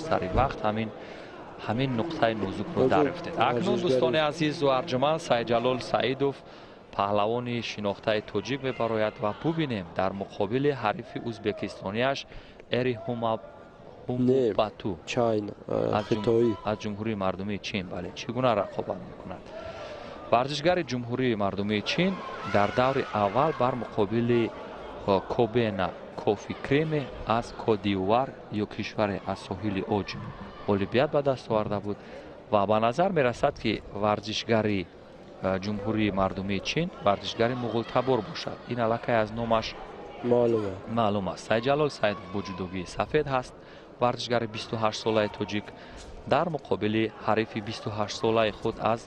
Сари вақт ҳамин нуқтаи нозукро дарёфтед. Акнун, дӯстони азизу арҷуманд, Сайдҷалол Саидов, паҳлавони шинохтаи тоҷик, мебарояд ва бубинем, дар муқобили ҳарифи ӯзбекистонияш Эри Ҳумубату аз Ҷумҳурии Мардумии Чин, бале, чӣ гуна рақобат мекунад. Варзишгари Ҷумҳурии Мардумии Чин дар даври аввал бар муқобили Кобена Кофи Креме аз Кодивуар ё кишваре аз соҳили Оҷ ғолибият ба даст оварда буд ва ба назар мерасад, ки варзишгари Ҷумҳурии Мардумии Чин варзишгари муғултабор бошад. Ин аллакай аз номаш маълум аст. Сайдҷалол Саидов бо ҷудогии сафед ҳаст, варзишгари 28-солаи тоҷик дар муқобили ҳарифи 28-солаи худ аз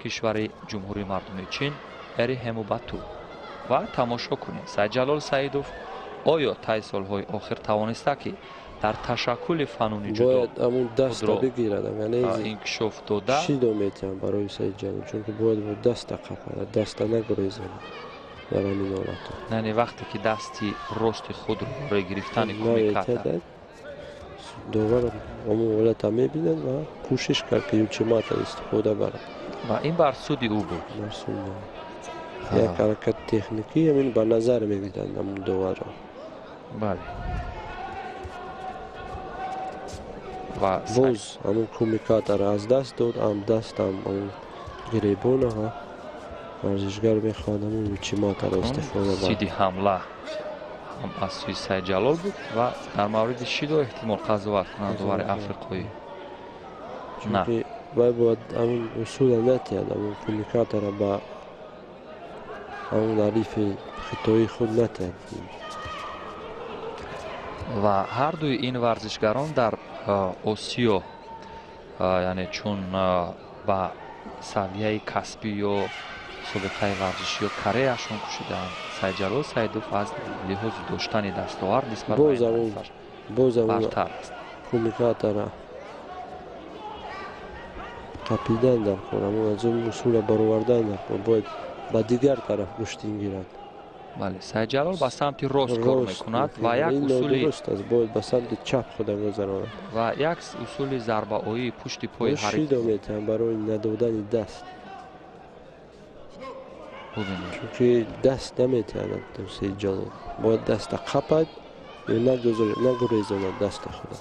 кишвари Ҷумҳурии Мардумии Чин Эри Ҳемубату. Ва тамошо кунем, Сайдҷалол Саидов оё таи солҳои охир тавониста, ки дар ташаккули фануни ҷудо Бояд ҳамун даста бигирад. инкишоф дода. Шидо метиҳам барои Саидҷалол, чунки бояд бо даста қапад, даста нагурезонад дар ҳамин ҳолато. Яъне вақте ки дасти рости худро барои гирифтани кумиката Довар ҳамун ҳолата мебинад ва кӯшиш кард, ки учимата истифода барад. Ва ин бар суди ӯ буд. Бар суди як ҳаракати техникӣ ҳамин ба назар мегиранд ҳамун доварро. Бале, ва боз ҳамун кумикатаро аз даст дод, ҳам даст, ҳам ҳамун гиребона. Варзишгар мехоҳад ҳамун учиматаро истифода барад. Сиди ҳамла ҳам аз сӯи Сайдҷалол буд ва дар мавриди шидо эҳтимол қазоват кунанд довари африқоӣ. Чунки вай бояд ҳамун усула натиҳад, ҳамун кумикатаро ба ҳамун ҳарифи хитоии худ натиҳад. Ва ҳардуи ин варзишгарон дар Осиё, яъне чун ба савияи касбӣ ё собиқаи варзишӣ ё карьерашон кушидаанд, Сайдҷалол Саидов аз лиҳози доштани дастовард нисбат бартар аст. Кумикатара қапидан дар кор, ҳамон аз он усула баровардан дар кор, бояд ба дигар тараф гӯштин гирад. Бале, Сайдҷалол ба самти рост кор мекунад ва як усули Дуруст аст, бояд ба самти чап худа гузаронад. Ва як усули зарбаоии пушти пои ҳариф. Шидо метиҳам барои надодани даст, чунки даст наметиҳад Сайдҷалол, бояд даста қапад ё нагурезонад даста худа.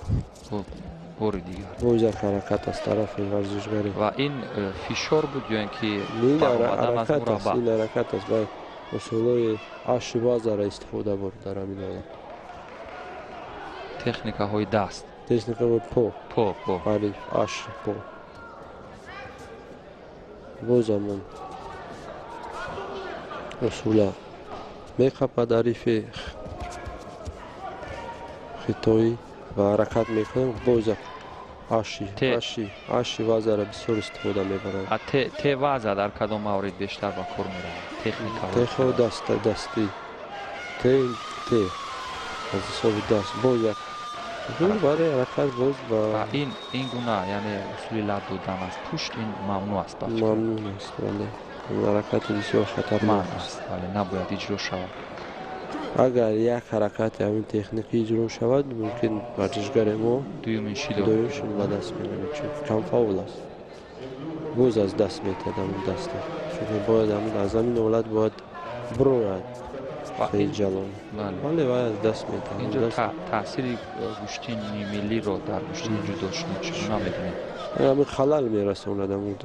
Бори дигар. Боз як ҳаракат аз тарафи варзишгари. Ва ин фишор буд ё ин ки Ин ҳаракат аст, ин ҳаракат аст. Вай усулҳои аши вазара истифода бурд дар ҳамин ҳолат. Техникаҳои даст. Техникаҳои по. По. Ҳариф аши по. Боз ҳамон усула меқапад ҳарифи хитоӣ ва ҳаракат мекунад. Боз як аши вазара бисёр истифода мебарад. Те ваза дар кадом маврид бештар ба кор меравад? Техникаҳо даста, дастӣ, те, те аз ҳисоби даст. Боз як барои ҳаракат боз ба Ин гуна, яъне усули лат додан аз пушт, ин мамнӯъ аст. Мамнӯъ аст, бале, ҳаракати бисёр хатарнок аст, бале, набояд иҷро шавад. Агар як ҳаракати ҳамин техникӣ иҷро шавад, мумкин варзишгари мо дуюмин шидо дуюм шидо ба даст меорад, чунки камфаъол аст. Боз аз даст метиҳад ҳамун даста, чунки бояд ҳамун аз ҳамин ҳолат бояд бирояд Сайдҷалол, вале вай аз даст метиҳад. Инҷо таъсири гӯштини миллиро дар гӯштини ҷудо шумо чӣ гуна мебинед? Ҳамин халал мерасонад ҳамун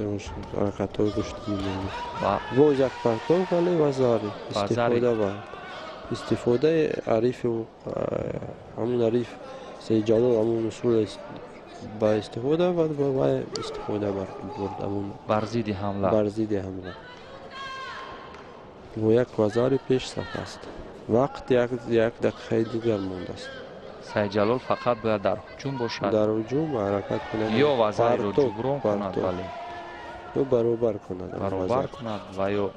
ҳаракатҳои гӯштини миллӣ. Боз як партов, вале вазари истифода бард, истифодаи ҳарифи, ҳамун ҳариф Сайдҷалол ҳамун усул ба истифода бард ва вай истифода бурд ҳамун. Бар зидди ҳамла. Бар зидди ҳамла бо як вазари пешсаф аст. Вақт як дақиқаи дигар мондааст. Сайдҷалол фақат бояд дар ҳуҷум бошад. Дар ҳуҷум ҳаракат кунад. Ё вазариро ҷуброн кунад, бале. Ё баробар кунад. Баробар кунад ва ё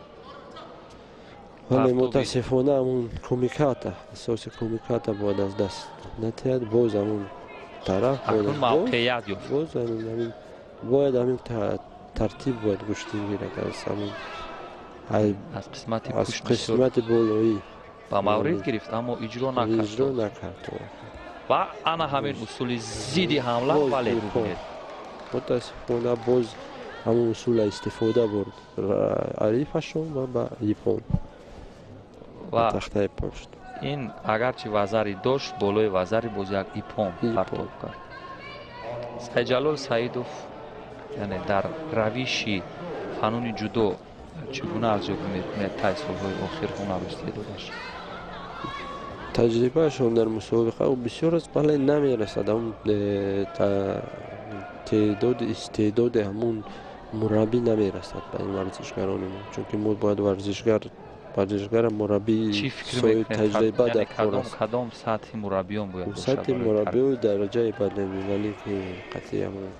Вале мутаассифона ҳамун кумиката, асоси кумиката бояд аз даст натиҳад. Боз ҳамун тараф. Акнун мавқеият ёфт. Боз ҳамин бояд, ҳамин тартиб бояд гӯштин гирад аз ҳамун аз қисмати аз қисмати болоӣ. Ба маврид гирифт, аммо иҷро накард. Иҷро накард. Ва ана ҳамин усули зидди ҳамла, бале, бубинед. Мутаассифона, боз ҳамон усула истифода бурд ҳарифашон ва ба иппон. Ва тахтаи пушт. Ин агарчи вазари дошт, болои вазари боз як иппон партоб кард Сайдҷалол Саидов. Яъне дар равиши фануни ҷудо чӣ гуна арзёбӣ мекунед тай солҳои охир ҳунару истеъдодаш? Таҷрибаашон дар мусобиқа бисёр аст, вале намерасад ҳамн теъдоди истеъдоди ҳамун мураббӣ намерасад ба ин варзишгарони мо, чунки мо бояд варзишгара мураббии соҳиби таҷриба дар кор аст. Кадом сатҳи мураббиён бояд бошад? Сатҳи мураббиёи дараҷаи байналмилалӣ, ки қатъи ҳамун